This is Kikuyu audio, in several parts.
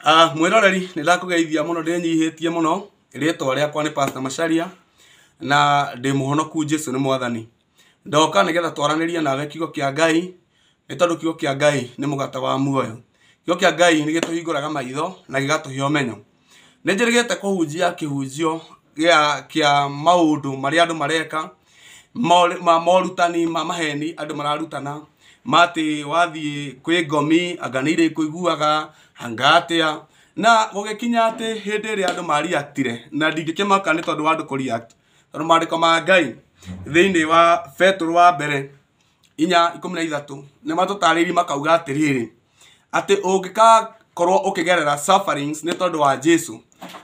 Mwĩroreri, nĩ ndakũgeithia mũno, ndĩnyihĩtie mũno. Rĩtwa rĩakwa nĩ Pastor Macharia na ndĩ mũhonoku. Jesu nĩ Mwathani. Ndoka nĩgetha twaranĩrie nawe kiugo kĩa Ngai, nĩ tondũ kiugo kĩa Ngai nĩ mũgate wa muoyo. Kiugo kĩa Ngai nĩ gĩtũhingũraga maitho na gĩgatũhe ũmenyo. Nĩ njĩrĩgĩte kũhunjia kĩhunjio kĩa maũndũ marĩa andũ mareka, ma morutani ma maheni andũ mararutana, matĩ wathiĩ kwĩ ngomi anga nĩ irĩ kũiguaga anga atĩa, na gũgĩkinya atĩ hĩndĩ ĩrĩa andũ mariactire, na ndingĩkĩmaka nĩ tondũ wa andũ kũreact, tondũ maandĩko ma Ngai thĩinĩ wa Petero wa mbere 4:13 nĩ matũtarĩirie, makauga atĩrĩrĩ, atĩ ũngĩkakorwo ũkĩgerera sufferings nĩ tondũ wa Jesu,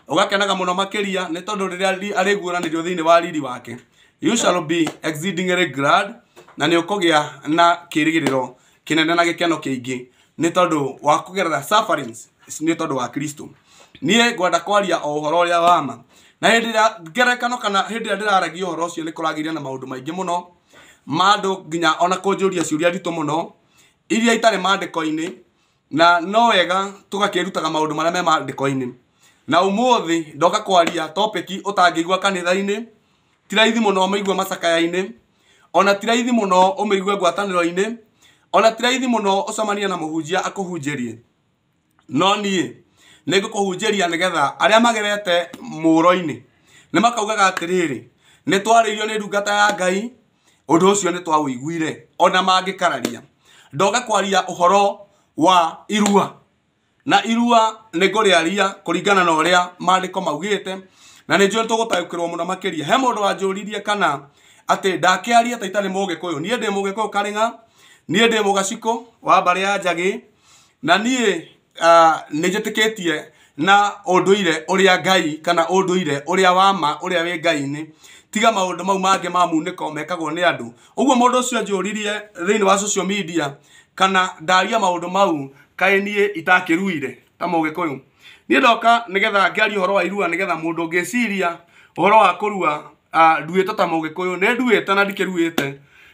ũgakenaga mũno makĩria, nĩ tondũ rĩrĩa arĩguũranĩrio thĩinĩ wa riri wake, you shall be exceedingly glad, na nĩ ũkũgĩa na kĩĩrĩgĩrĩro kĩnene na gĩkeno kĩingĩ nĩ tondũ wa kũgerera sufferings nĩ tondũ wa Kristo. Niĩ ngwenda kwaria o ũhoro ũrĩa wa ma, na hĩndĩ ĩrĩa ngerekano kana hĩndĩ ĩrĩa ndĩraragia ũhoro ũcio, nĩ kũragĩria na maũndũ maingĩ mũno ma andũ, nginya ona kũnjũria ciũria nditũ mũno iria itarĩ maandĩko-inĩ, na no wega tũgakĩrutaga maũndũ marĩa me maandĩko-inĩ. Na ũmũthĩ ndoka kwaria topic ũtangĩigua kanitha-inĩ, ti raithi mũno ũmĩigue macakaya-inĩ, ona ti raithi mũno ũmĩigue ngwatanĩro-inĩ, ona ti raithi mũno ũcemanie na mũhunjia akũhunjĩrie. No niĩ nĩ ngũkũhunjĩria nĩgetha arĩa magerete mũro-inĩ nĩ makaugaga atĩrĩrĩ, nĩ twarĩirio nĩ ndungata ya Ngai, ũndũ ũcio nĩ twaũiguire, ona mangĩkararia. Ndoka kwaria ũhoro wa irua, na irua nĩ ngũrĩaria kũringana na ũrĩa maandĩko maugĩte, na nĩ njũĩ tũgũtaũkĩrwo mũno makĩria. He mũndũ wanjũririe kana atĩ ndakĩaria ta itarĩ Mũgĩkũyũ. Niĩ ndĩ Mũgĩkũyũ karĩng'a, niĩ ndĩ Mũgacikũ wa mbarĩ ya Njagĩ, na niĩ nĩ njĩtĩkĩtie na ũndũire ũrĩa Ngai kana ũndũire ũrĩa wa ma ũrĩa wĩ Ngai-inĩ, tiga maũndũ mau mangĩ ma munĩko mekagwo nĩ andũ. Ũguo mũndũ ũcio anjũririe thĩinĩ wa social media kana ndaria maũndũ mau kaĩ niĩ itakĩruire ta Mũgĩkũyũ. Niĩ ndoka nĩgetha ngĩarie ũhoro wa irua, nĩgetha mũndũ ũngĩciria ũhoro wa kũrua, nduĩte ta Mũgĩkũyũ, nĩ nduĩte na ndikĩruĩte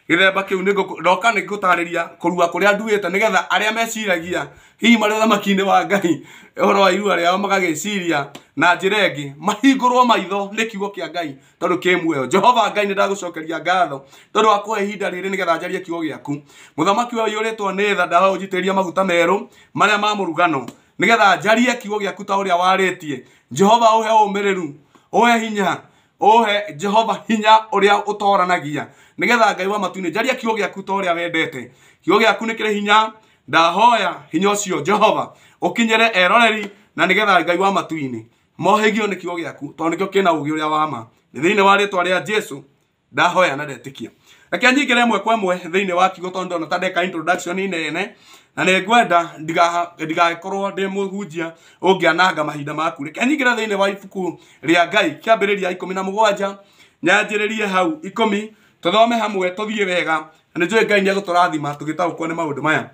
gĩthemba kĩu. Ndoka nĩ ngũtarĩria kũrua kũrĩa nduĩte, nĩgetha arĩa meciragia hihi marĩ ũthamaki-inĩ wa Ngai ũhoro wa irua rĩao magagĩciria na njĩra ĩngĩ, mahingũrwo maitho nĩ kiugo kĩa Ngai, tondũ kĩ muoyo. Jehova Ngai, nĩ ndagũcokeria ngatho tondũ wa kũhe ihinda rĩrĩ nĩgetha njarie kiugo gĩaku. Mũthamaki we ũiyũrĩtwo nĩ tha, ndahoya ũnjitĩrĩrie maguta merũ marĩa ma mũrugano, nĩgetha njarie kiugo gĩaku ta ũrĩa warĩtie. Jehova, ũhe ũmĩrĩru, ũhe hinya, ũhe Jehova hinya ũrĩa ũtoranagia, nĩgetha Ngai wa matu-inĩ njarie kiugo gĩaku ta ũrĩa wendete. Kiugo gĩaku nĩ kĩrĩ hinya. Ndahoya hinya ũcio, Jehova, ũkinyĩre eroreri, na nĩgetha Ngai wa matu-inĩ mohĩgio nĩ kiugo gĩaku, tondũ nĩkĩo kĩna ũgĩ ũrĩa wa ma. Nĩ thĩinĩ wa rĩtwa rĩa Jesu ndahoya na ndetĩkia. Reke nyingĩre ĩmwe kwa ĩmwe thĩinĩ wa kiugo, tondũ ndona ta ndeka introduction nene, na nĩ ngwenda ndigagĩkorwo ndĩ mũhunjia ũngĩananga mahinda maku. Reke nyingĩre thĩinĩ wa ibuku rĩa Ngai, Kĩambĩrĩria 17, nyanjĩrĩrie hau 10, tũthome hamwe, tũthiĩ wega, na nĩ njũĩ Ngai nĩ egũtũrathima tũgĩtaũkwo nĩ maũndũ maya.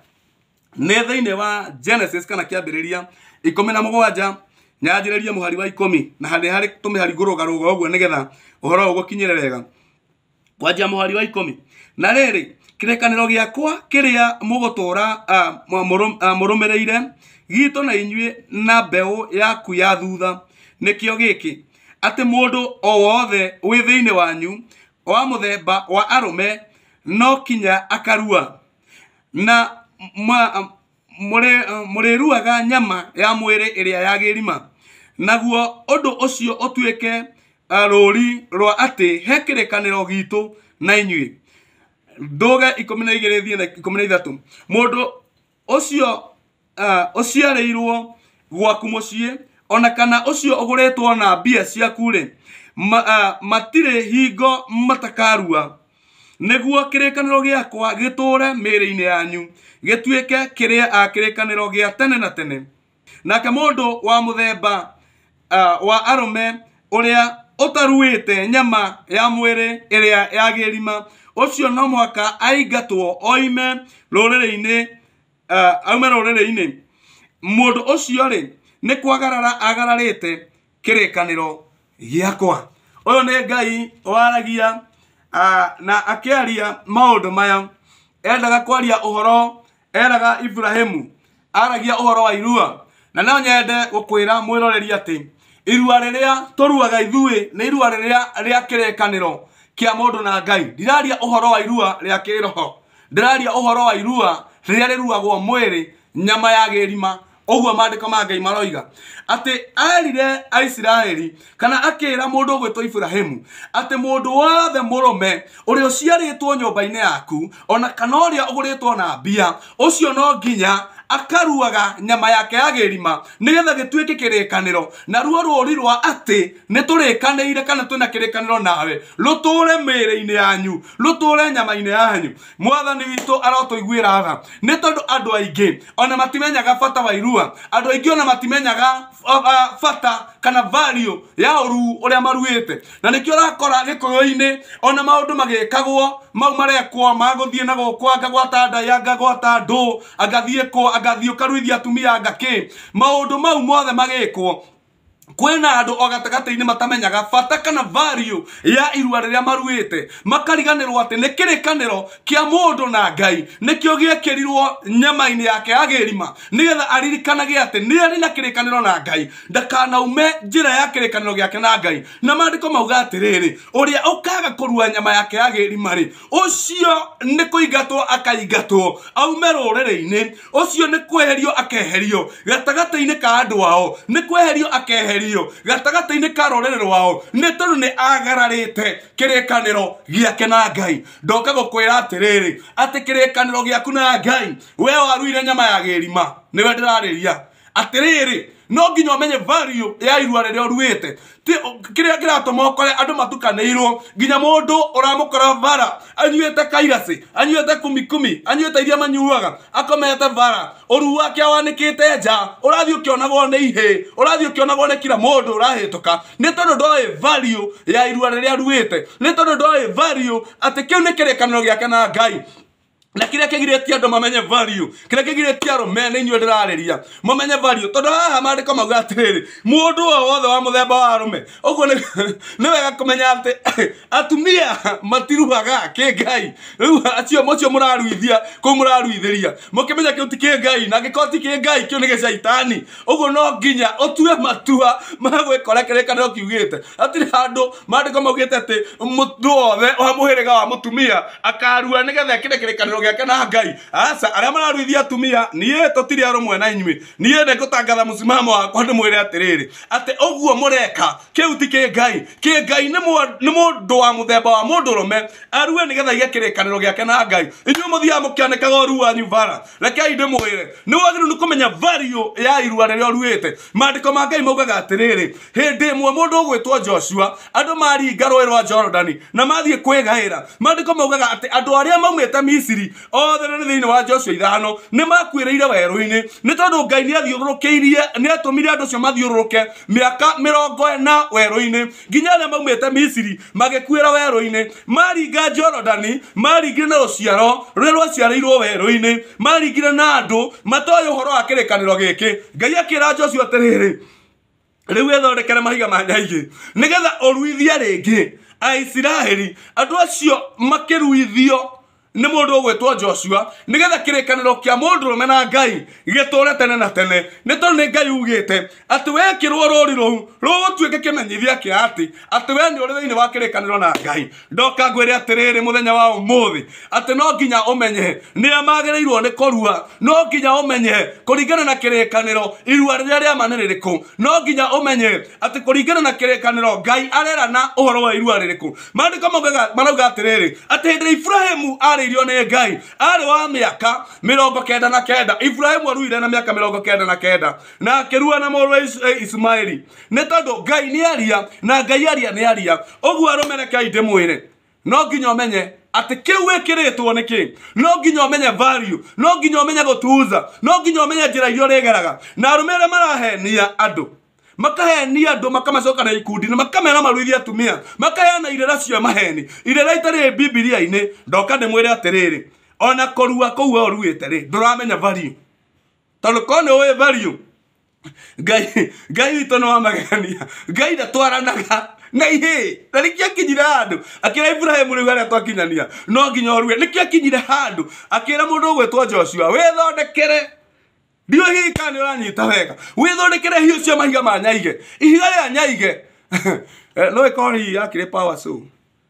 Nĩ thĩinĩ wa Genesis kana Kĩambĩrĩria 17, nyanjĩrĩrie mũhari wa 10, na harĩ harĩ tũmĩhari ngũrũgarũga ũguo nĩgetha ũhoro ũyũ ũgũkinyĩre wega. Kwanjia mũhari wa 10: "Na rĩrĩ, kĩrĩkanĩro gĩakwa kĩrĩa mũgũtũũra mũrũmĩrĩire gitũ na inyuĩ na mbeũ yaku ya thutha nĩkĩo gĩkĩ, atĩ mũndũ o wothe wĩ thĩinĩ wanyu wa mũthemba wa arũme no kinya akarua, na mũrĩruaga nyama ya mwĩrĩ ĩrĩa ya gĩrima, naguo ũndũ ũcio ũtuĩke rũũri rwa atĩ he kĩrĩkanĩro gitũ na inyuĩ." Ndũge 12 thiĩ na 13: "Mũndũ ũcio ũciarĩirwo gwaku mũciĩ ona kana ũcio ũgũrĩtwo na mbia ciaku-rĩ, matirĩ hingo matakarua, nĩguo kĩrĩkanĩro gĩakwa gĩtũũre mĩĩrĩ-inĩ yanyu, gĩtuĩke kĩrĩkanĩro gĩa tene na tene. Nake mũndũ wa mũthemba wa arũme ũrĩa ũtaruĩte nyama ya mwĩrĩ ĩrĩa ya gĩrima, ũcio no mũhaka aingatwo oime rũrĩrĩ-inĩ, aume rũrĩrĩ-inĩ. Mũndũ ũcio rĩ, nĩ kwagarara agararĩte kĩrĩkanĩro gĩakwa." Ũyũ nĩ Ngai waragia, na akĩaria maũndũ maya endaga kwaria ũhoro, eraga Ibrahimu, aragia ũhoro wa irua. Na no nyende gũkwĩra mwĩroreri atĩ irua rĩrĩa tũruaga ithuĩ nĩ irua rĩrĩa rĩa kĩrĩkanĩro kĩa mũndũ na Ngai. Ndiraria ũhoro wa irua rĩa kĩroho, ndĩraria ũhoro wa irua rĩrĩa rĩruagwo mwĩrĩ, nyama ya gĩrima. Ũguo maandĩko ma Ngai maroiga atĩ erire Aisiraeli kana akĩra mũndũ ũgwĩtwo Iburahĩmu atĩ mũndũ wothe mũrũme ũrĩa ũciarĩtwo nyũmba-inĩ yaku ona kana ũrĩa ũgũrĩtwo na mbia, ũcio no nginya akaruaga nyama yake ya gĩrima nĩgetha gĩtuĩke kĩrĩkanĩro, naruo rũri rwa atĩ nĩ tũrĩkanĩire kana twĩna kĩrĩkanĩro nawe rũtũre mĩĩrĩ-inĩ yanyu, rũtũre nyama-inĩ yanyu. Mwathani witũ arotũiguĩra tha, nĩ tondũ andũ aingĩ ona matimenyaga bata wa irua, andũ aingĩ ona matimenyaga bata kana value ya ũruu ũrĩa maruĩte. Na nĩkĩo ũrakora gĩkũyũ-inĩ ona maũndũ magĩkagwo mau marekwo magũthiĩ na gũkũ, anga gwata ndai, anga gwata ndũ, angathiĩ kũ, angathiĩ ũkaruithia atumia, anga kĩ, maũndũ mau mothe magĩkwo kwĩna andũ o gatagatĩ-inĩ matamenyaga bata kana value ya irua rĩrĩa maruĩte, makariganĩrwo atĩ nĩ kĩrĩkanĩro kĩa mũndũ na Ngai nĩkĩo gĩekĩrirwo nyama-inĩ yake ya gĩrima, nĩgetha aririkanage atĩ nĩ arĩ na kĩrĩkanĩro na Ngai, ndakanaume njĩra ya kĩrĩkanĩro gĩake na Ngai. Na maandĩko mauga atĩrĩrĩ, ũrĩa ũkaga kũrua nyama yake ya gĩrima rĩ, ũcio nĩ kũingatwo akaingatwo aume rũrĩrĩ-inĩ, ũcio nĩ kweherio akeherio gatagatĩ-inĩ ka andũ ao, nĩ kweherio akeherio gatagatĩ-inĩ ka rũrĩrĩ rwao, nĩ tondũ nĩ agararĩte kĩrĩkanĩro gĩake na Ngai. Ndoka gũkwĩra atĩrĩrĩ, atĩ kĩrĩkanĩro gĩaku na Ngai, we waruire nyama ya gĩrima, nĩwe ndĩrarĩria atĩrĩrĩ, no nginya ũmenye value ya irua rĩrĩa ũruĩte. Kĩrĩa kĩratũma ũkore andũ matukanĩirwo, nginya mũndũ ũramũkora bara anyuĩte kairacĩ, anyuĩte kumikumi, anyuĩte iria manyuaga, akomete bara, ũru wake awanĩkĩte nja, ũrathiĩ ũkĩonagwo nĩ ihĩĩ, ũrathiĩ ũkĩonagwo nĩ kila mũndũ ũrahĩtũka, nĩ tondũ ndoĩ value ya irua rĩrĩa aruĩte, nĩ tondũ ndoĩ value atĩ kĩu nĩ kĩrĩkanĩro gĩake na Ngai. Na kĩrĩa kĩgirĩtie andũ mamenye value, kĩrĩa kĩgirĩtie arũme nĩ inyuĩ ndĩrarĩria mamenye value, tondũ haha maandĩko mauga atĩrĩrĩ, mũndũ o wothe wa mũthemba wa arũme. Ũguo nĩ wega kũmenya atĩ atumia matiruaga kĩngai. Rĩu acio mũcio mũraruithia kũu mũraruithĩria, mũkĩmenya kĩu ti kĩngai, na angĩkorwo ti kĩngai kĩu nĩ gĩcaitani. Ũguo no nginya ũtue matua ma gwĩka ũrĩa kĩrĩkanĩro kiugĩte. Hatirĩ handũ maandĩko maugĩte atĩ mũndũ wothe wa mũhĩrĩga wa mũtumia akarua nĩgetha ekĩre kĩrĩkanĩro gĩake na Ngai. Aca, arĩa mararuithia atumia, niĩ tũtirĩ arũmwe na inyuĩ. Niĩ nĩngũtangatha mũsimamo wakwa ndĩmwĩre atĩrĩrĩ, atĩ ũguo mũreka kĩu ti kĩngai. Kĩngai nĩ mũndũ wa mũthemba wa mũndũrũme arue nĩgetha aige kĩrĩkanĩro gĩake na Ngai. Inyuĩ mũthiaga mũkĩanĩkaga ũru wanyu bara. Rekei ndĩmwĩre, nĩ wagĩrĩirwo nĩ kũmenya value ya irua rĩrĩa ũruĩte. Maandĩko ma Ngai maugaga atĩrĩrĩ, hĩndĩ ĩmwe mũndũ ũgwĩtwo Joshua, andũ maringa rũĩ rwa Jorodani na mathiĩ kwĩgaĩra. Maandĩko maugaga atĩ andũ arĩa maumĩte Misiri othe nĩ thĩinĩ wa Joshua 5 nĩ makuĩrĩire werũ-inĩ, nĩ tondũ Ngai nĩ athiũrũrũkĩirie, nĩ atũmire andũ acio mathiũrũrũke mĩaka 40 werũ-inĩ, nginya arĩa maumĩte Misiri magĩkuĩra werũ-inĩ. Maringa Jorodani, maringire na rũciaro rũrĩa rwaciarĩirwo werũ-inĩ, maringire na andũ matoĩ ũhoro wa kĩrĩkanĩro gĩkĩ. Ngai akĩra Joshua atĩrĩrĩ, rĩu wĩthondekere mahiga ma nyaigĩ nĩgetha ũruithie rĩngĩ Aisiraeli. Andũ acio makĩruithio nĩ mũndũ ũgwĩtwo Joshua nĩgetha kĩrĩkanĩro kĩa mũndũrũme na Ngai gĩtũre tene na tene, nĩ tondũ nĩ Ngai ugĩte atĩ wekĩrwo rũri rũu rũgũtuĩke kĩmenyithia kĩa atĩ we nĩ ũrĩ thĩinĩ wa kĩrĩkanĩro na Ngai. Ndoka ngwĩre atĩrĩrĩ mũthenya wa ũmũthĩ atĩ no nginya ũmenye nĩa magĩrĩirwo nĩ kũrua, no nginya ũmenye kũringana na kĩrĩkanĩro irua rĩrĩa rĩa ma nĩ rĩrĩkũ, no nginya ũmenye atĩ kũringana na kĩrĩkanĩro Ngai arerana ũhoro wa irua rĩrĩkũ. Maandĩko marauga atĩrĩrĩ, atĩ hĩndĩ ĩrĩa Iburahĩmu arĩirio nĩ Ngai arĩ wa mĩaka 99, Iburahĩmu aruire na mĩaka 99 na akĩrua na mũrũ wa Ismaeli, nĩ tondũ Ngai nĩ aria na Ngai aria nĩ aria. Ũguo arũme rekei ndĩmwĩre, no nginya ũmenye atĩ kĩu wĩkĩrĩtwo nĩ kĩ, no nginya ũmenye value, no nginya ũmenye gũtuza, no nginya ũmenye njĩra iria ũrĩgeraga. Na arũme arĩa marahenia andũ, makahenia andũ, makamacoka na ikundi na makamera maruithie atumia, makaheana irĩra cia maheni, irĩra itarĩ Bibilia-inĩ. Ndoka ndĩmwĩre atĩrĩrĩ, ona kũrua kũu we ũruĩte rĩ, ndũramenya value, tondũ korwo nĩ ũĩ value, Ngai witũ nĩ wa magegania. Ngai ndatwaranaga na ihĩĩ, na nĩkĩo akinyire handũ akĩra Iburahĩmu rĩu harĩa twakinyania no nginya ũrue. Nĩkĩo akinyire handũ akĩra mũndũ ũgwĩtwo Joshua, wĩthondekere Ndiũĩ hihi kana nĩ ũranyita wega. Wĩthondekere hiũ cia mahiga ma nyaige. Ihiga rĩa nyaige. No ĩkorwo hihi yakĩrĩ power saw.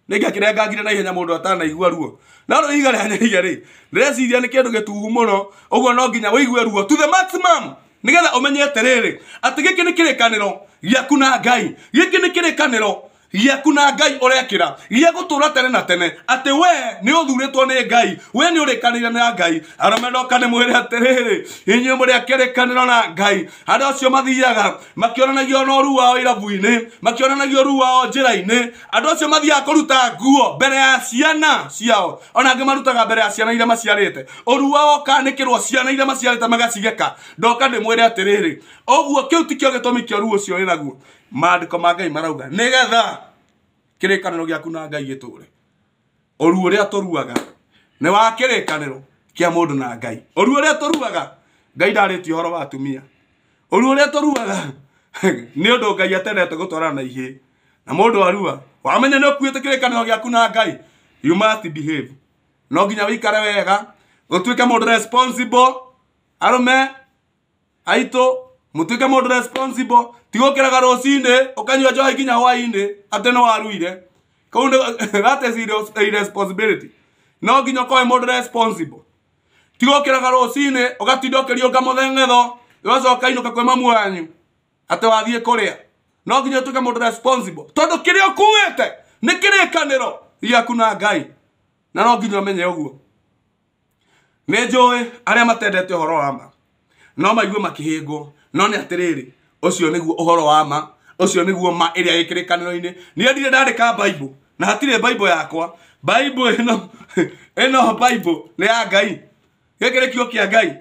Nĩngĩakĩrengangire na ihenya mũndũ atanaigua ruo. No rĩu ihiga rĩa nyaige rĩ, ndĩreciria nĩ kĩndũ gĩtuhu mũno, ũguo no nginya ũigue ruo to the maximum nĩgetha ũmenye atĩrĩrĩ, atĩ gĩkĩ nĩ kĩrĩkanĩro gĩaku na Ngai. Gĩkĩ nĩ kĩrĩkanĩro gĩaku na Ngai ũrekĩra gĩa gũtũra tene na tene, atĩ we nĩ ũthurĩtwo nĩ Ngai, we nĩ ũrĩkanĩire na Ngai. Arũme ndoka nĩ mwĩre atĩrĩrĩ, inyuĩ mũrĩ a kĩrĩkanĩro na Ngai. Andũ acio mathiaga makĩonanagia ona ũru wao irabu-inĩ, makĩonanagia ũru wao njĩra-inĩ. Andũ acio mathiaga kũruta nguo mbere ya ciana ciao, ona angĩ marutaga mbere ya ciana iria maciarĩte. Ũru wao ũkanĩkĩrwo ciana iria maciarĩte magacigeka. Ndoka ndĩmwĩre atĩrĩrĩ, ũguo kĩu tikĩo gĩtũmi kĩa ũru ũcio wĩnaguo. Maandĩko ma Ngai marauga nĩgetha kĩrĩkanĩro gĩaku na Ngai gĩtũre. Ũru ũrĩa tũruaga nĩ wa kĩrĩkanĩro kĩa mũndũ na Ngai. Ũru ũrĩa tũruaga, Ngai ndarĩtie ũhoro wa atumia. Ũru ũrĩa tũruaga nĩ ũndũ Ngai atendete gũtwarana na ihĩĩ. Na mũndũ arua, wamenya nĩ ũkuĩte kĩrĩkanĩro gĩaku na Ngai, you must behave. No nginya wĩikare wega, ũtuĩke mũndũ responsible. Arũme aitũ, mũtuĩke mũndũ responsible. Ti gũkĩraga rũcinĩ ũkanyua njohi nginya hwainĩ atĩ nĩ waruire. Kũu nĩ that is irresponsibility. No nginya ũkorwo wĩ mũndũ responsible. Ti gũkĩraga rũcinĩ ũgatinda ũkĩriũnga mũtheng'etho, ũgacoka inũka kwĩ mamu wanyu atĩ wathiĩ kũrĩa. No nginya ũtuĩke mũndũ responsible tondũ kĩrĩa ũkuĩte nĩ kĩrĩkanĩro gĩaku na Ngai, na no nginya ũmenye ũguo. Nĩ njũĩ arĩa matendete ũhoro wa ma no maigue makĩhĩngwo, no nĩ atĩrĩrĩ, ũcio nĩguo ũhoro wa ma, ũcio nĩguo ma ĩrĩa ĩ kĩrĩkanĩro-inĩ. Niĩ ndirĩ ndandĩka Bible, na hatirĩ Bible yakwa. Bible ĩno, ĩno Bible nĩ ya Ngai. Gĩkĩ nĩ kiugo kĩa Ngai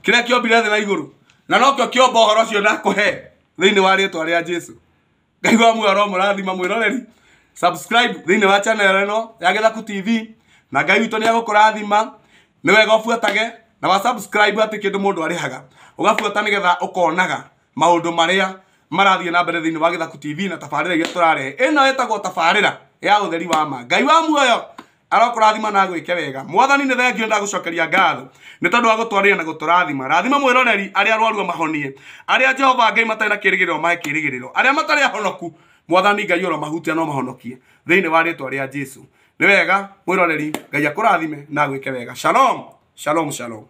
kĩrĩa kĩombire thĩ na igũrũ, na nokĩo kĩomba ũhoro ũcio ndakũhe thĩinĩ wa rĩtwa rĩa Jesu. Ngai wa muoyo aromũrathima mwĩroreri. Subscribe thĩinĩ wa channel ĩno ya Gĩthaku TV, na Ngai witũ nĩ egũkũrathima. Nĩ wega ũbuatage na wa subscribe atĩ kĩndũ mũndũ arĩhaga ũgabuata nĩgetha ũkonaga maũndũ marĩa marathiĩ na mbere thĩinĩ wa Gĩthaku TV na tabarĩra iria tũrarehe. Ĩno ĩtagwo tabarĩra ya ũtheri wa ma. Ngai wa muoyo arokũrathima na agwĩke wega. Mwathani nĩ thengio, ndagũcokeria ngatho nĩ tondũ wa gũtwarĩra na gũtũrathima. Rathima mwĩroreri, arĩa arwaru amahonie, arĩa Jehova Ngai matarĩ na kĩĩrĩgĩrĩro mahe kĩĩrĩgĩrĩro, arĩa matarĩ ahonoku Mwathani Ngai ũromahutia no mahonokie thĩinĩ wa rĩtwa rĩa Jesu. Nĩ wega mwĩroreri, Ngai akũrathime na agwĩke wega. Shalom, shalom, shalom.